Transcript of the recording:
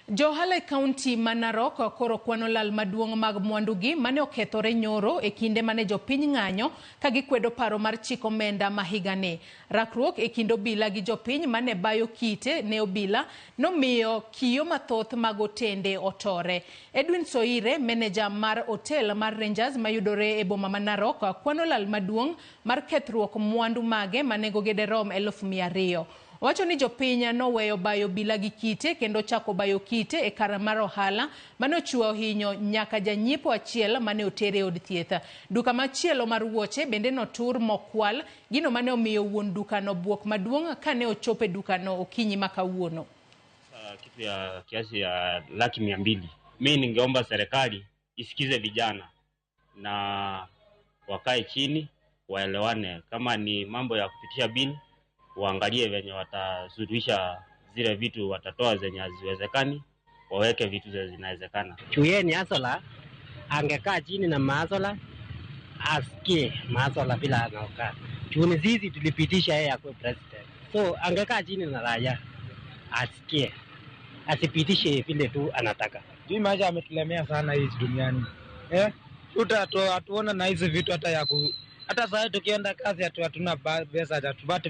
Jo ohala e kaunti ma Narok koro kwano lal maduong' mag mwandugi mane okethore nyoro e kinde mane jopiny ng'anyo ka gikwedo paro mar chik omenda ma higani. Rakruok e kind obila gi jopiny mane bayo kite ne obila nomiyo kiyo mathoth mag otende otore. Edwin Soire, meneja mar otel mar Rangers mayudore e boma ma Narok, kwano lal maduong' mar kethruok mwandu mage ma nengogi derom 200,000. Owacho ni jopiny noweyo bayo obila gi kite kendo chako bayo kite e kar mar ohala mane ochuo ohinyo nyaka janyiepo achiel mane oter e od thieth. Duka machielo mar wuoche bende notur mokwal, gino mane omiyo wuon dukano buok maduong' kane ochopo e dukano okinyi ma kawuono. Kitu ya kiasi ya 200,000. Mi ningeomba serikali isikize vijana na wakae chini waelewane, kama ni mambo ya kupitisha bill waangalie venye watasuluhisha zile vitu, watatoa zenye haziwezekani, waweke vitu zenye zinawezekana. Juu yeye ni hustler, angekaa chini na mahustler asikie mahustler bila anaokaa. Juu ni sisi tulipitisha yeye akuwe president, so angekaa chini na raia asikie, asipitishe vile tu anataka. Juu maisha ametulemea sana hii duniani eh, hatuona na hizi vitu hata ya ku hata saa tukienda kazi hatuna pesa, hatupati pesa.